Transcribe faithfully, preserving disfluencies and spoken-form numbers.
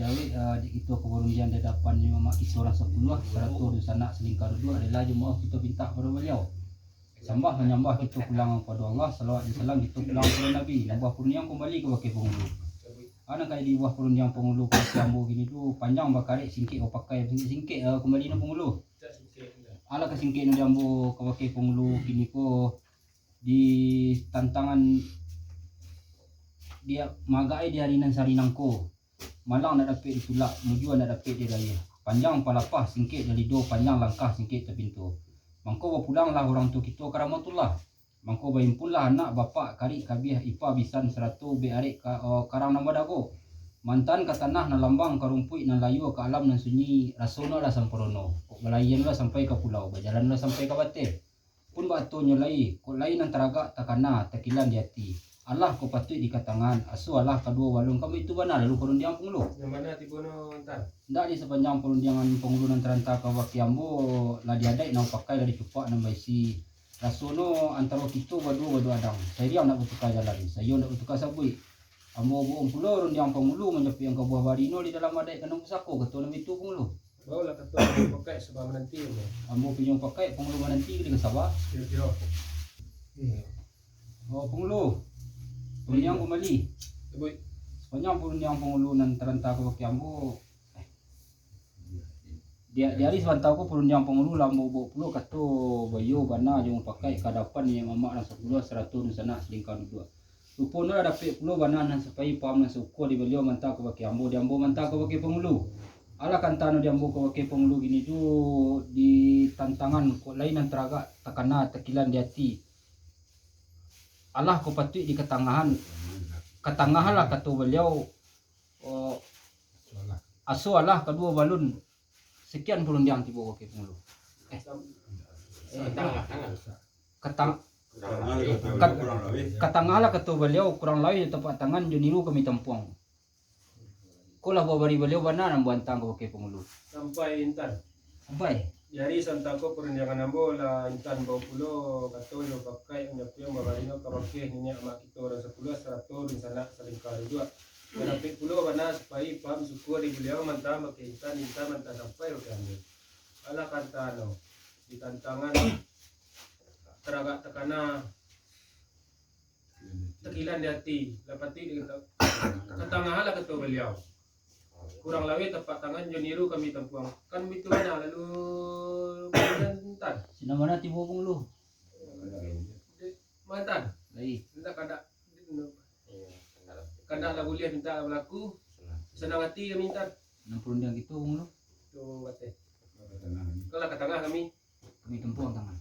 Awek, ah, dek kito ka barundiang di adapan mamak kito urang sapuluah, sarato dunsanak salingka duduak, rila jo maoh kito pintak pado Baliau. Sambah manyambah kito pulang kapado Allah, salawat jo salam kito pulang kapado Nabi. Nan buah parundiang kumbali kabake pangulu. Anak ka jadi buah parundiang pangulu kabake ambo kini tu, panjang bakarek, singkek bapakai, singkek-singkek, ah, kumbali nan pangulu. Alah ka singkek nan di ambo kabake pangulu kini ko, di tantangan di maagak e di ari nan sari nangko. Malang ndak dapek ditulak, mujua ndak dapek dirayah. Panjang palapah, singkek talido, panjang langkah, singkek tapinto. Mangko bapulanglah urang tuo kito ka rahmatullah. Mangko baimpunlah anak, bapak, karik, kabiah, ipa, bisan, sarato ubek arek ka, o, karang nan badago. Mantan ka tanah nan lambang, ka rumpuik nan layua, ka alam nan sunyi, rasono lah samparono. Kok balayia lah sampai ka pulau, bajalan lah sampai ka bateh. Pun baatonyo lai, kok lai nan taragak takana, takilan di ati. Alah ko patuik dikatangahan, aso alah kaduo balun, kami tu bana lalu parundiang pangulu. Nan bana tibo no, Intan? Ndak di sapanjang parundiangan pangulu nan taranta kabake ambo, lah di adaik nan bapakai, lah di cupak nan baisi. Rasono antaro kito baduo baduo adang, sairiang ndak batuka jalan, saiyo ndak batuka sabuik. Ambo buek pulo rundiang pangulu manjapuik angka buah barino di dalam adaik kanduang pusako, kato nan baitu pangulu. Baolah kato ambo pakaik sabab mananti ambo. Ambo pinyo pakaik pangulu mananti ka dikasaba. Iyo, iyo. Iyo. Oh, pangulu. Rundiang kumbali. Sabuik. Sapanjang parundiang pangulu nan taranta kabake ambo, Di, di ari sabanta ko parundiang pangulu lah ambo buek pulo kato baiyo bana jo mupakaik ka adapan niniak mamak nan sapuluah sarato dunsanak salingka duduak. Ruponyo lah dapek pulo bana nan sapai paham nan saukua di baliau manta kabake ambo, di ambo manta kabake pangulu. Alah kantano di ambo kabake pangulu kini tu di tantangan kok lai nan taragak takana takilan di ati. Alah ko patuik dikatangahan, katangahanlah kato baliau, oh, aso alah kaduo balun. Sakian parundiang tibo kabake pangulu. Eh. Katang-, kat-, katangahlah kato baliau, kurang laweh jo tapak tangan jo niru kami tampuang. Ko lah buah bari baliau bana nan ambo anta kabake pangulu. Sampai, Intan. Sampai. Di ari sabanta ko parundiangan ambo lah Intan bao pulo kato jo pakaik manjapuik buah barino kabake niniak mamak kito urang sapuluah sarato dunsanak salingka duduak. Lah dapek pulo bana sapai paham saukua di baliau manta kabake Intan, Intan manta sampai kabake ambo. Alah kantano di tantangan taragak takana takilan di ati, lah patuik dikata-, katangahanlah kato baliau. Kurang laweh tapak tangan jo niru kami tampuang. Kan baitu bana lalu Intan. Sinan bana tibo pangulu. Mantan. Lai. Intan kandak, kandak lah buliah minta balaku. Sanang ati kami Intan. Nan parundiang kito pangulu. Tu bateh. Kalau ka tangah kami. Kami tampuang tangan.